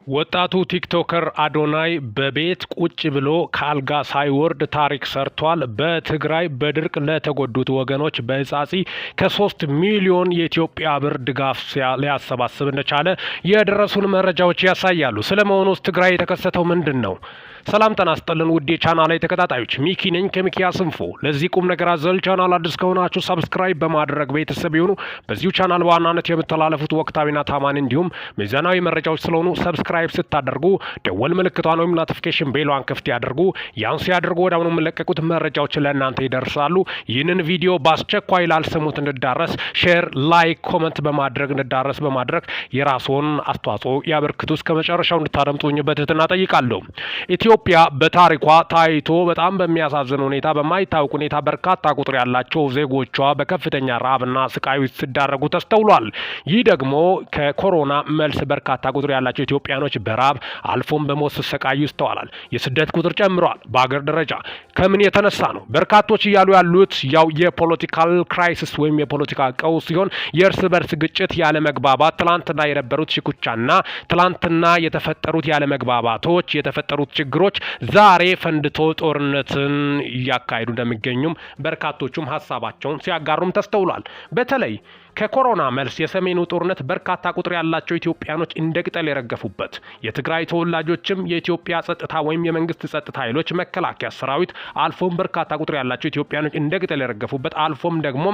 ወጣቱ ቲክቶከር አዶናይ በቤት ቁጭ ብሎ ከአልጋ ሳይወርድ ታሪክ ሰርቷል። በትግራይ በድርቅ ለተጎዱት ወገኖች በሕጻጽ ከ3 ሚሊዮን የኢትዮጵያ ብር ድጋፍ ሊያሰባስብ እንደቻለ የደረሱን መረጃዎች ያሳያሉ። ስለመሆኑስ ትግራይ የተከሰተው ምንድን ነው? ሰላም ጤና ይስጥልን ውድ የቻናሌ ተከታታዮች፣ ሚኪ ነኝ ከሚኪያስ ኢንፎ። ለዚህ ቁም ነገር አዘል ቻናል አዲስ ከሆናችሁ subscribe በማድረግ ቤተሰብ ይሁኑ። በዚሁ ቻናል በዋናነት የሚተላለፉት ወቅታዊና ታማኝ እንዲሁም ሚዛናዊ መረጃዎች ስለሆኑ subscribe ስታደርጉ ደወል ምልክቷን ወይም notification bell ኧን ክፍት ያደርጉ። ያን ሲያደርጉ ወዲያውኑ የሚለቀቁት መረጃዎች ለእናንተ ይደርሳሉ። ይህንን ቪዲዮ በአስቸኳይ ላልሰሙት እንዲዳረስ share፣ like፣ comment በማድረግ እንዲዳረስ በማድረግ የራስዎን አስተዋጽኦ ያበርክቱ። እስከ መጨረሻው እንድታደምጡኝ በትህትና ጠይቃለሁ። ኢትዮጵያ በታሪኳ ታይቶ በጣም በሚያሳዝን ሁኔታ፣ በማይታወቅ ሁኔታ በርካታ ቁጥር ያላቸው ዜጎቿ በከፍተኛ ረሃብና ስቃይ ሲዳረጉ ተስተውሏል። ይህ ደግሞ ከኮሮና መልስ በርካታ ቁጥር ያላቸው ኢትዮጵያኖች በረሃብ አልፎም በሞት ሲሰቃዩ ይስተዋላል። የስደት ቁጥር ጨምሯል። በአገር ደረጃ ከምን የተነሳ ነው? በርካቶች እያሉ ያሉት ያው የ political crisis ወይም የፖለቲካ ቀውስ ሲሆን የእርስ በርስ ግጭት፣ ያለመግባባት፣ ትላንትና የነበሩት ሽኩቻና ትላንትና የተፈጠሩት ያለመግባባቶች፣ የተፈጠሩት ችግሮች ዛሬ ፈንድቶ ጦርነትን እያካሄዱ እንደሚገኙም በርካቶቹም ሀሳባቸውን ሲያጋሩም ተስተውሏል። በተለይ ከኮሮና መልስ የሰሜኑ ጦርነት በርካታ ቁጥር ያላቸው ኢትዮጵያኖች እንደ ቅጠል የረገፉበት፣ የትግራይ ተወላጆችም የኢትዮጵያ ጸጥታ ወይም የመንግስት ጸጥታ ኃይሎች፣ መከላከያ ሰራዊት አልፎም በርካታ ቁጥር ያላቸው ኢትዮጵያኖች እንደ ቅጠል የረገፉበት አልፎም ደግሞ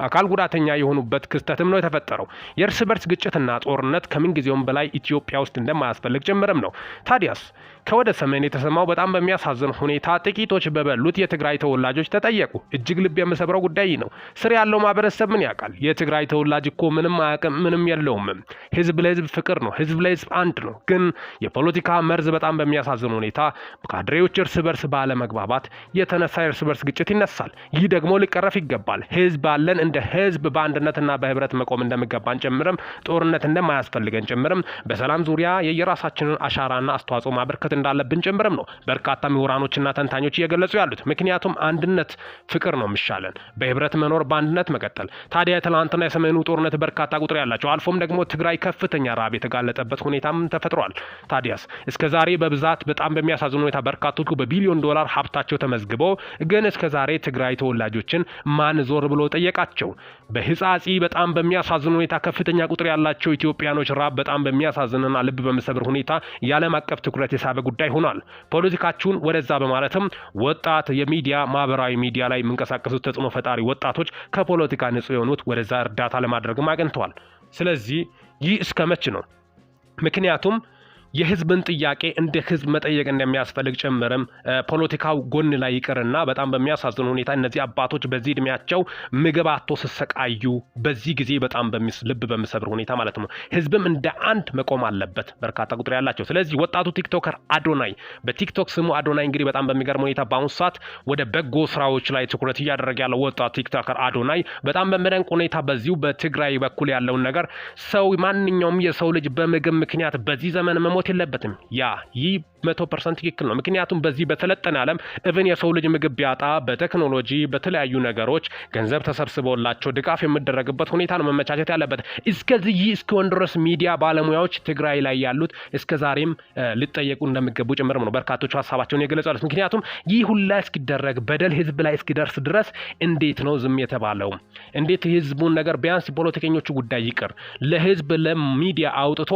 አካል ጉዳተኛ የሆኑበት ክስተትም ነው የተፈጠረው። የእርስ በርስ ግጭትና ጦርነት ከምንጊዜውም በላይ ኢትዮጵያ ውስጥ እንደማያስፈልግ ጭምርም ነው። ታዲያስ ከወደ ሰሜን የተሰማው በጣም በሚያሳዝን ሁኔታ ጥቂቶች በበሉት የትግራይ ተወላጆች ተጠየቁ። እጅግ ልብ የሚሰብረው ጉዳይ ነው። ስር ያለው ማህበረሰብ ምን ያውቃል? የትግራይ ተወላጅ እኮ ምንም አያውቅም፣ ምንም የለውም። ህዝብ ለህዝብ ፍቅር ነው። ህዝብ ለህዝብ አንድ ነው። ግን የፖለቲካ መርዝ በጣም በሚያሳዝን ሁኔታ ካድሬዎች እርስ በርስ ባለመግባባት የተነሳ የእርስ በርስ ግጭት ይነሳል። ይህ ደግሞ ሊቀረፍ ይገባል። ህዝብ አለን፣ እንደ ህዝብ በአንድነትና በህብረት መቆም እንደሚገባን ጭምርም፣ ጦርነት እንደማያስፈልገን ጭምርም፣ በሰላም ዙሪያ የየራሳችንን አሻራና አስተዋጽኦ ማበርከት እንዳለብን ጭምርም ነው በርካታ ምሁራኖችና ተንታኞች እየገለጹ ያሉት። ምክንያቱም አንድነት ፍቅር ነው የሚሻለን፣ በህብረት መኖር፣ በአንድነት መቀጠል። ታዲያ የትላንትና የሰሜኑ ጦርነት በርካታ ቁጥር ያላቸው አልፎም ደግሞ ትግራይ ከፍተኛ ረሃብ የተጋለጠበት ሁኔታም ተፈጥሯል። ታዲያስ እስከ ዛሬ በብዛት በጣም በሚያሳዝን ሁኔታ በርካቶቹ በቢሊዮን ዶላር ሀብታቸው ተመዝግበው ግን እስከ ዛሬ ትግራይ ተወላጆችን ማን ዞር ብሎ ጠየቃቸው? በህጻጺ በጣም በሚያሳዝን ሁኔታ ከፍተኛ ቁጥር ያላቸው ኢትዮጵያኖች ራብ በጣም በሚያሳዝንና ልብ በሚሰብር ሁኔታ የዓለም አቀፍ ትኩረት የሳበ ጉዳይ ሆኗል። ፖለቲካችሁን ወደዛ በማለትም ወጣት የሚዲያ ማህበራዊ ሚዲያ ላይ የሚንቀሳቀሱት ተጽዕኖ ፈጣሪ ወጣቶች ከፖለቲካ ንጹህ የሆኑት ወደዛ እርዳታ ለማድረግም አቅንተዋል። ስለዚህ ይህ እስከ መች ነው? ምክንያቱም የህዝብን ጥያቄ እንደ ህዝብ መጠየቅ እንደሚያስፈልግ ጭምርም ፖለቲካው ጎን ላይ ይቅርና በጣም በሚያሳዝን ሁኔታ እነዚህ አባቶች በዚህ እድሜያቸው ምግብ አጥቶ ሲሰቃዩ በዚህ ጊዜ በጣም ልብ በሚሰብር ሁኔታ ማለት ነው። ህዝብም እንደ አንድ መቆም አለበት፣ በርካታ ቁጥር ያላቸው። ስለዚህ ወጣቱ ቲክቶከር አዶናይ፣ በቲክቶክ ስሙ አዶናይ፣ እንግዲህ በጣም በሚገርም ሁኔታ በአሁኑ ሰዓት ወደ በጎ ስራዎች ላይ ትኩረት እያደረገ ያለው ወጣት ቲክቶከር አዶናይ በጣም በሚደንቅ ሁኔታ በዚሁ በትግራይ በኩል ያለውን ነገር ሰው ማንኛውም የሰው ልጅ በምግብ ምክንያት በዚህ ዘመን መሞት የለበትም። ያ ይህ 100% ትክክል ነው። ምክንያቱም በዚህ በሰለጠነ ዓለም even የሰው ልጅ ምግብ ቢያጣ በቴክኖሎጂ በተለያዩ ነገሮች ገንዘብ ተሰብስቦላቸው ድጋፍ የሚደረግበት ሁኔታ ነው መመቻቸት ያለበት። እስከዚህ ይህ እስኪሆን ድረስ ሚዲያ ባለሙያዎች ትግራይ ላይ ያሉት እስከ ዛሬም ሊጠየቁ እንደሚገቡ ጭምርም ነው በርካቶቹ ሀሳባቸውን የገለጹ ያሉት። ምክንያቱም ይህ ሁላ እስኪደረግ፣ በደል ህዝብ ላይ እስኪደርስ ድረስ እንዴት ነው ዝም የተባለው? እንዴት የህዝቡን ነገር ቢያንስ ፖለቲከኞቹ ጉዳይ ይቅር፣ ለህዝብ ለሚዲያ አውጥቶ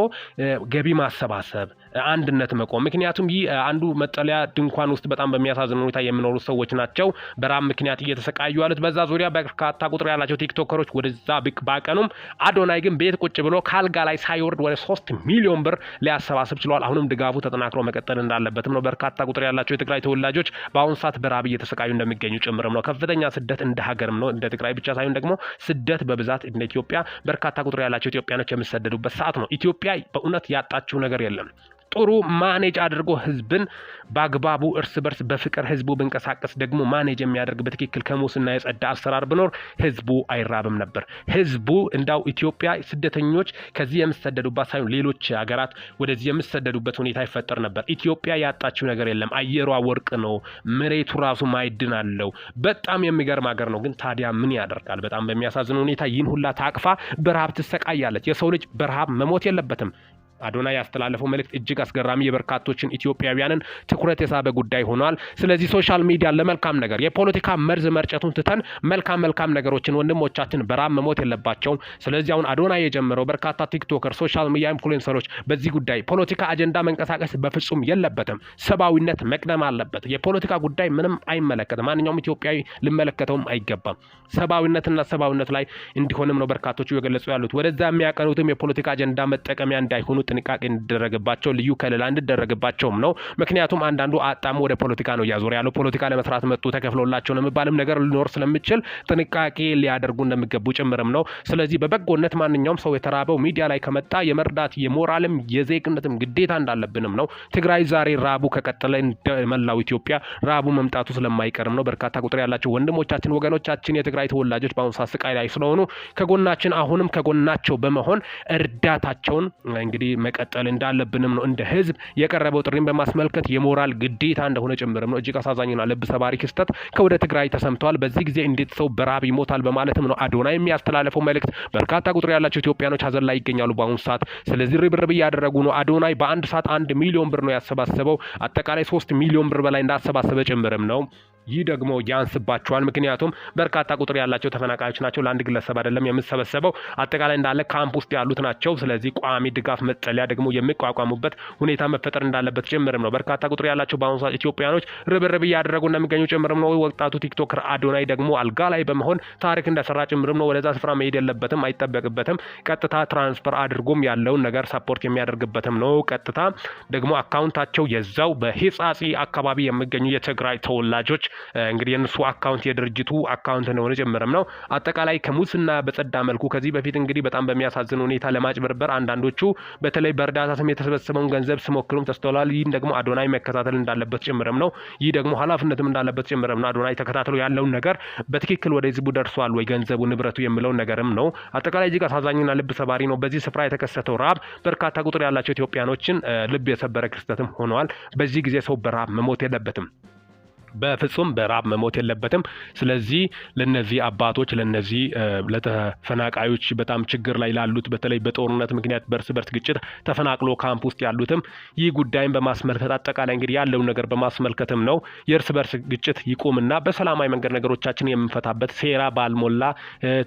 ገቢ ማሰባሰብ፣ አንድነት መቆም። ምክንያቱም ይህ አንዱ መጠለያ ድንኳን ውስጥ በጣም በሚያሳዝን ሁኔታ የሚኖሩ ሰዎች ናቸው። በራብ ምክንያት እየተሰቃዩ ያሉት። በዛ ዙሪያ በርካታ ቁጥር ያላቸው ቲክቶከሮች ወደዛ ባቀኑም አዶናይ ግን ቤት ቁጭ ብሎ ካልጋ ላይ ሳይወርድ ወደ 3 ሚሊዮን ብር ሊያሰባስብ ችሏል። አሁንም ድጋፉ ተጠናክሮ መቀጠል እንዳለበትም ነው። በርካታ ቁጥር ያላቸው የትግራይ ተወላጆች በአሁኑ ሰዓት በራብ እየተሰቃዩ እንደሚገኙ ጭምርም ነው። ከፍተኛ ስደት እንደ ሀገርም ነው። እንደ ትግራይ ብቻ ሳይሆን ደግሞ ስደት በብዛት እንደ ኢትዮጵያ በርካታ ቁጥር ያላቸው ኢትዮጵያኖች የሚሰደዱበት ሰዓት ነው። ኢትዮጵያ በእውነት ያጣችው ነገር የለም። ጥሩ manage አድርጎ ህዝብን በአግባቡ እርስ በርስ በፍቅር ህዝቡ ብንቀሳቀስ ደግሞ manage የሚያደርግ በትክክል ከሙስና የጸዳ አሰራር ቢኖር ህዝቡ አይራብም ነበር። ህዝቡ እንዳው ኢትዮጵያ ስደተኞች ከዚህ የሚሰደዱባት ሳይሆን ሌሎች ሀገራት ወደዚህ የሚሰደዱበት ሁኔታ ይፈጠር ነበር። ኢትዮጵያ ያጣችው ነገር የለም። አየሯ ወርቅ ነው። መሬቱ ራሱ ማዕድን አለው። በጣም የሚገርም ሀገር ነው። ግን ታዲያ ምን ያደርጋል? በጣም በሚያሳዝን ሁኔታ ይህን ሁላ ታቅፋ በረሃብ ትሰቃያለች። የሰው ልጅ በረሃብ መሞት የለበትም። አዶናይ ያስተላለፈው መልእክት እጅግ አስገራሚ፣ የበርካቶችን ኢትዮጵያውያንን ትኩረት የሳበ ጉዳይ ሆኗል። ስለዚህ social media ለመልካም ነገር፣ የፖለቲካ መርዝ መርጨቱን ትተን መልካም መልካም ነገሮችን፣ ወንድሞቻችን በራብ መሞት የለባቸውም። ስለዚህ አሁን አዶናይ የጀመረው በርካታ TikToker፣ social media influencer ኦች በዚህ ጉዳይ ፖለቲካ አጀንዳ መንቀሳቀስ በፍጹም የለበትም። ሰብአዊነት መቅደም አለበት። የፖለቲካ ጉዳይ ምንም አይመለከትም። ማንኛውም ኢትዮጵያዊ ሊመለከተውም አይገባም። ሰብአዊነትና ሰብአዊነት ላይ እንዲሆንም ነው በርካቶቹ የገለጹ ያሉት። ወደዛ የሚያቀኑትም የፖለቲካ አጀንዳ መጠቀሚያ እንዳይሆኑ ጥንቃቄ እንዲደረግባቸው፣ ልዩ ከለላ እንዲደረግባቸውም ነው። ምክንያቱም አንዳንዱ አጣሙ ወደ ፖለቲካ ነው እያዞረ ያለው። ፖለቲካ ለመስራት መጡ፣ ተከፍሎላቸው ነው የሚባልም ነገር ሊኖር ስለሚችል ጥንቃቄ ሊያደርጉ እንደሚገቡ ጭምርም ነው። ስለዚህ በበጎነት ማንኛውም ሰው የተራበው ሚዲያ ላይ ከመጣ የመርዳት የሞራልም የዜግነትም ግዴታ እንዳለብንም ነው። ትግራይ ዛሬ ራቡ ከቀጠለ መላው ኢትዮጵያ ራቡ መምጣቱ ስለማይቀርም ነው። በርካታ ቁጥር ያላቸው ወንድሞቻችን፣ ወገኖቻችን፣ የትግራይ ተወላጆች በአሁኑ ሰዓት ስቃይ ላይ ስለሆኑ ከጎናችን፣ አሁንም ከጎናቸው በመሆን እርዳታቸውን እንግዲህ መቀጠል እንዳለብንም ነው። እንደ ህዝብ የቀረበው ጥሪን በማስመልከት የሞራል ግዴታ እንደሆነ ጭምርም ነው። እጅግ አሳዛኝና ልብ ሰባሪ ክስተት ከወደ ትግራይ ተሰምተዋል። በዚህ ጊዜ እንዴት ሰው በራብ ይሞታል በማለትም ነው አዶናይ የሚያስተላለፈው መልእክት። በርካታ ቁጥር ያላቸው ኢትዮጵያኖች ሀዘን ላይ ይገኛሉ በአሁኑ ሰዓት። ስለዚህ ርብርብ እያደረጉ ነው። አዶናይ በአንድ ሰዓት 1 ሚሊዮን ብር ነው ያሰባሰበው። አጠቃላይ 3 ሚሊዮን ብር በላይ እንዳሰባሰበ ጭምርም ነው። ይህ ደግሞ ያንስባቸዋል። ምክንያቱም በርካታ ቁጥር ያላቸው ተፈናቃዮች ናቸው። ለአንድ ግለሰብ አይደለም የሚሰበሰበው፣ አጠቃላይ እንዳለ ካምፕ ውስጥ ያሉት ናቸው። ስለዚህ ቋሚ ድጋፍ መጠለያ ደግሞ የሚቋቋሙበት ሁኔታ መፈጠር እንዳለበት ጭምርም ነው። በርካታ ቁጥር ያላቸው በአሁኑ ሰዓት ኢትዮጵያኖች ርብርብ እያደረጉ እንደሚገኙ ጭምርም ነው። ወጣቱ TikToker አዶናይ ደግሞ አልጋ ላይ በመሆን ታሪክ እንደሰራ ጭምርም ነው። ወደዛ ስፍራ መሄድ የለበትም፣ አይጠበቅበትም። ቀጥታ transfer አድርጎም ያለውን ነገር support የሚያደርግበትም ነው። ቀጥታ ደግሞ account ኣቸው የዛው በሂጻጺ አካባቢ የሚገኙ የትግራይ ተወላጆች እንግዲህ የእነሱ account፣ የድርጅቱ account እንደሆነ ጭምርም ነው። አጠቃላይ ከሙስና በጸዳ መልኩ፣ ከዚህ በፊት እንግዲህ በጣም በሚያሳዝን ሁኔታ ለማጭበርበር አንዳንዶቹ በተለይ በእርዳታ ስም የተሰበሰበውን ገንዘብ ሲሞክሩም ተስተውሏል። ይህን ደግሞ አዶናይ መከታተል እንዳለበት ጭምርም ነው። ይህ ደግሞ ኃላፊነትም እንዳለበት ጭምርም ነው። አዶናይ ተከታትሎ ያለውን ነገር በትክክል ወደ ህዝቡ ደርሷል ወይ ገንዘቡ፣ ንብረቱ የሚለውን ነገርም ነው። አጠቃላይ እጅግ አሳዛኝና ልብ ሰባሪ ነው። በዚህ ስፍራ የተከሰተው ራብ በርካታ ቁጥር ያላቸው ኢትዮጵያኖችን ልብ የሰበረ ክስተትም ሆነዋል። በዚህ ጊዜ ሰው በራብ መሞት የለበትም። በፍጹም በራብ መሞት የለበትም። ስለዚህ ለነዚህ አባቶች፣ ለነዚህ ለተፈናቃዮች፣ በጣም ችግር ላይ ላሉት፣ በተለይ በጦርነት ምክንያት በእርስ በርስ ግጭት ተፈናቅሎ ካምፕ ውስጥ ያሉትም ይህ ጉዳይን በማስመልከት፣ አጠቃላይ እንግዲህ ያለውን ነገር በማስመልከትም ነው። የእርስ በርስ ግጭት ይቁምና በሰላማዊ መንገድ ነገሮቻችን የምንፈታበት፣ ሴራ ባልሞላ፣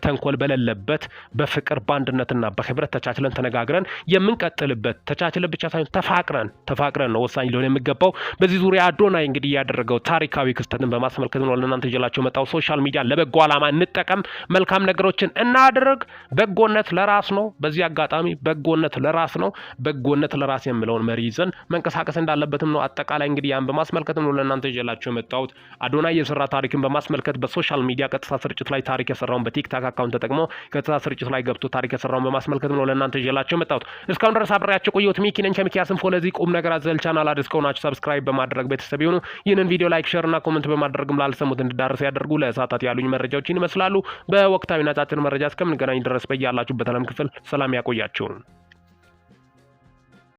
ተንኮል በሌለበት፣ በፍቅር፣ በአንድነትና በህብረት ተቻችለን ተነጋግረን የምንቀጥልበት፣ ተቻችለን ብቻ ሳይሆን ተፋቅረን፣ ተፋቅረን ነው ወሳኝ ሊሆን የሚገባው። በዚህ ዙሪያ አዶናይ እንግዲህ ያደረገው ታሪካዊ ክስተትን በማስመልከት ነው ለእናንተ ይዤላችሁ የመጣው። Social media ለበጎ ዓላማ እንጠቀም፣ መልካም ነገሮችን እናድርግ። በጎነት ለራስ ነው። በዚህ አጋጣሚ በጎነት ለራስ ነው። በጎነት ለራስ የሚለውን መሪ ይዘን መንቀሳቀስ እንዳለበትም ነው። አጠቃላይ እንግዲህ ያን በማስመልከት ነው ለእናንተ ይዤላችሁ የመጣሁት። አዶናይ የሰራ ታሪክን በማስመልከት በ social media ቀጥታ ስርጭት ላይ ታሪክ የሰራውን፣ በ TikTok account ተጠቅሞ ቀጥታ ስርጭት ላይ ገብቶ ታሪክ የሰራውን በማስመልከት ነው ለእናንተ ይዤላችሁ የመጣሁት። እስካሁን ድረስ አብሬያችሁ ቆየሁት። ሚኪ ነኝ ከሚኪያስ ኢንፎ። ለዚህ ቁም ነገር አዘል ቻናል አዲስ ከሆናችሁ subscribe በማድረግ ቤተሰብ ይሁኑ። ይህንን ቪዲዮ like፣ share እና comment በማድረግም ላልሰሙት እንዲዳረስ ያደርጉ። ለሰዓቱ ያሉኝ መረጃዎች ይህን ይመስላሉ። በወቅታዊና አጫጭር መረጃ እስከምንገናኝ ድረስ በያላችሁበት ዓለም ክፍል ሰላም ያቆያችሁ።